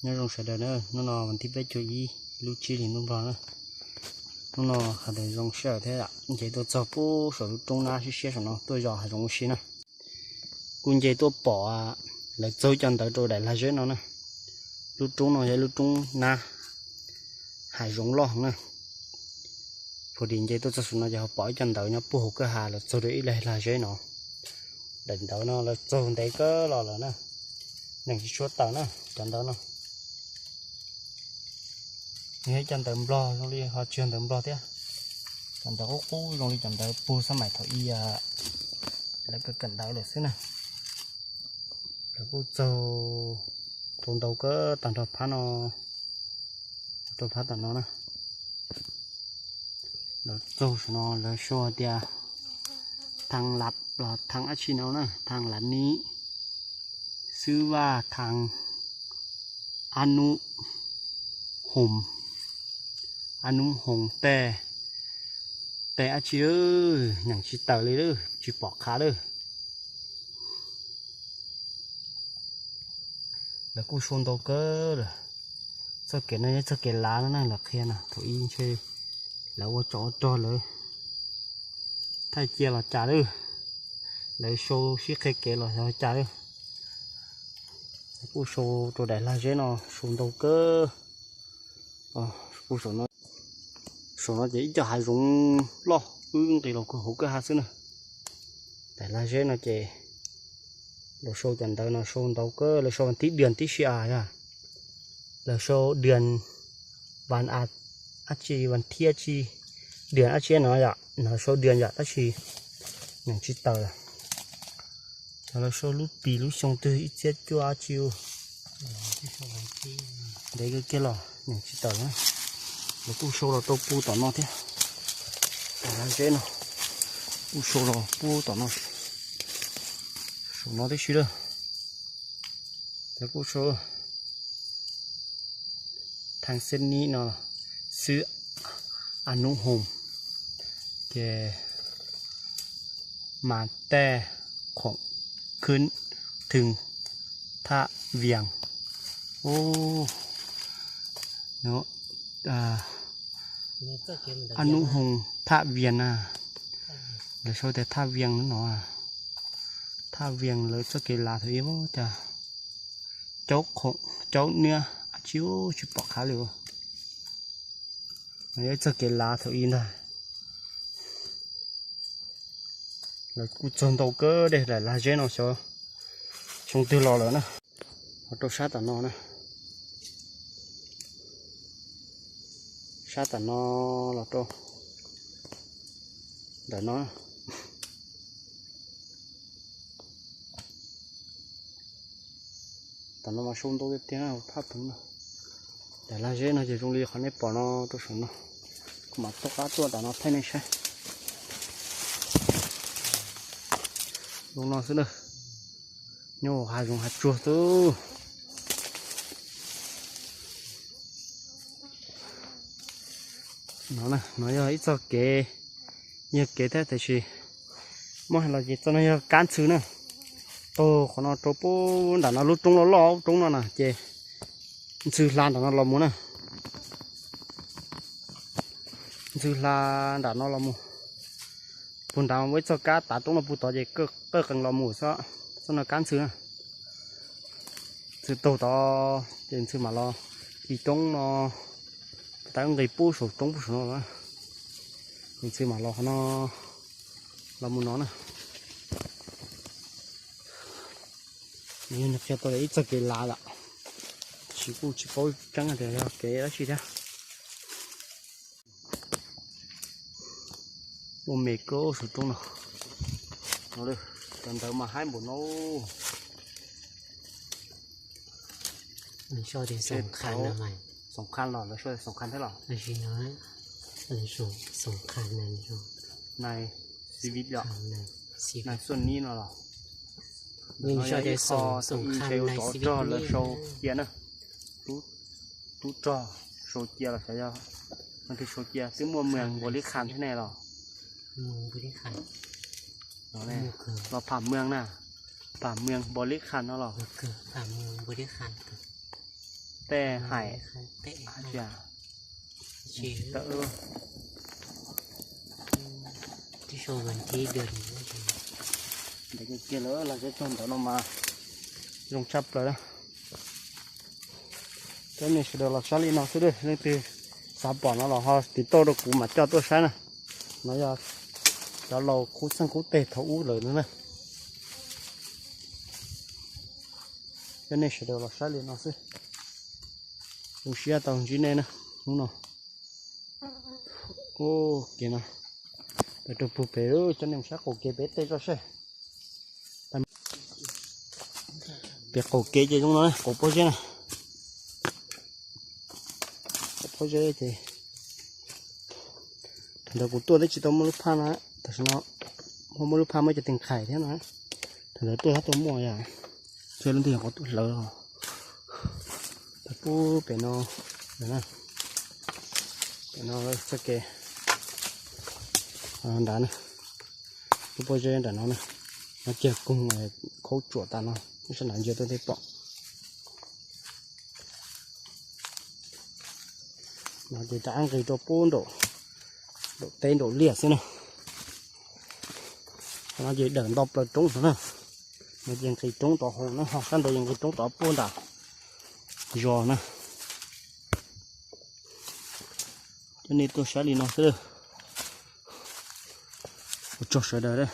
Nyob zoo sawv daws na, hnub no vas thib peb caug ib lub tsib hlis ntuj nplog na. Hnub no hav zoov zoo sij hawm thiab, nce tuaj txog puag saum lub roob nab siab siab saum no tuaj zov hav zoov ua si na. Kuj nce tuaj pom lawv txaug cov ntawv rau daim lag zeb no na. Lub roob no yog lub roob nab hav zoov loj na. Pus dim nce tuaj txog saum no ces ho pom ib co ntawv nyob puag hauv kwj ha lawv txaug rau ib lag zeb no. Daim ntawv no lawv txaug ntev kawg los lawm na, neeg tsis tshua tawm na cov ntawv no. Nws yog ib co ntawv nplog zoo li ho tsis yog ntawv nplog thiab. Cov ntawv qub qub zoo li cov ntawv puag xab maim thaum i lawv kawm kawm ntawv lawm xwb na. Lawv kuj txaug rau ntau kawg tag nrho phab no, rau phab tom no na. Lawv txaug saum no lawv sau hais tias thang lab los thang dab tsi no na, thang lab ni, xwb vaj thang ab nub hoos, ab nub hoos tej, tej dab tsi lawm nyeem tsis tawm li lawm tsis pom qha lawm. Lawv kuj sau ntau kawg lawm. Txoj kev no yog txoj kev lav no na, lawv qhia no thaum i ntshe lawv ua tsov ua rog lawv thaij cia los cas lawm, lawv sau sib qhia kev los yog cas lawm. Kuj sau rau daim lag zeb no sau ntau kawg. Kuj sau no, sau no ces ib co hav zoov loj wb nqis los hauv kwj ha xwb na. Daim lag zeb no ces lawv sau cov ntawv no sau ntau kawg, lawv sau vas thib dias tib si a yog, lawv sau dias vas a dab tsi vas thib dab tsi, dias dab tsi no yom, no sau dias yom tab sis nyeem tsis tawm lawm. Cov lawv sau lub pis lub xyoo twg ib txhiab cuaj dab tsi u, ntev kawg kiag los nyeem tsis tawm na. Lawv kuj sau los rau puag tom no thiab, daim lag zeb no kuj sau los puag tom no, saum no tib si lawm. Lawv kuj sau thang xeb nib no xwb, a nub hoos, ces mas tej khoom khwb thwm thaj vias, a nub hoos thaj vias na. Lawv sau tias thaj vias no, thaj vias lawv txoj kev lav thaum i cas caub khoom caub niab dab tsi tsis pom qha li. Yog txoj kev lav thaum i ntag. Lawv kuj txaug ntau kawg dej daim lag zeb no xyov xyoo twg los lawm na. Ho rau sab tom no na, sab tom no los rau ntawm no. Tom no mas sau ntau tiag tiag na, phaj pheev no. Daim lag zeb no ces zoo li qhov nej pom no rau saum no. Kuv mam taug qab tuaj tom no thaij nej saib. Zoo no xwb na, nyob hav zoov hav tsuag xwb. No, no yog ib txoj kev, yog kev thiab tiam sis muab hais los ces txoj no yog kab ntxhw na. Taug qhov no rau puag nram no lub roob loj loj roob no na ces ntxhw hla nram no los mus na. Ntxhw hla nram no los mus, puag nrad muaj ib txoj kab tav roob no puag tod ces qawj qees los mus xwb. Txoj no kab ntxhw na. Ntxhw taug tod ces ntxhw mam los kis roob no, tawm nqis pub saum roob pub saum no los, ces ntxhw mam los qhov no, los mus no na. Nws yog nws qhia tau ib txoj kev lav lawm, tab sis kuj tsis paub tseeb tias yog kev dab tsi thiab. Ua me kawg saum roob no. Cov ntawd mas haib npaum no. Xoom qha los lawv sau xoom qha thiab los? Nai xi vib los, nai xuaj nib no los? Nws yog ib qho thaum i ntshe ua tsov rog lawv sau cia na. Tub rog sau cia los xyov yog leej twg sau cia, twb muaj Meeg Npos Lib Kham thiab ne los? Los Pham Meeg na, Pham Meeg Npos Lib Kham no los? Tej hais, ntawm kiag lawm los cov txog ntawm no mas zoo tshaj plaws. Cov nej sawv daws los saib li no xwb, leej twg xav pom no los ho tiv tauj rau kuv mam coj tuaj saib na. No yog cov laus khub xeeb khub teg thaum ub lawm no na. Cov nej sawv daws los saib li no xwb. Zoo siab tau ntsib nej na, hnub no. Ua ke no, peb rau pug pem, cov nej mus saib qaum kev pem tej tso seb. Pem qaum kev ces zoo no, qaum pob zeb na. Qaum pob zeb ces thaum ntawd kuv tuaj twb tsis tau muaj lub phaj no, tam sim no muaj, muaj lub phaj muaj cov tes nqhaim thiab no. Thaum ntawd tuaj tab tuaj muaj yom, thiab lub ntiag qhov tuaj hlawv os. Pub pem no, pem no txoj kev nrad na, lub pob zeb nram no na, no kiag koog khaub tsuam tas no, sab nrad ntsia tuaj thiaj pom. No ces rov qab nqis rau pub nraum, nraum teb nraum liaj xwb na. No ces dawm nto plaws roob no na. No ces nqis roob rov hauv na, ho sab nraud ces nqis roob rov puag nram zos na. Cov nej tuaj saib li no xwb. Ua tsaug sawv daws.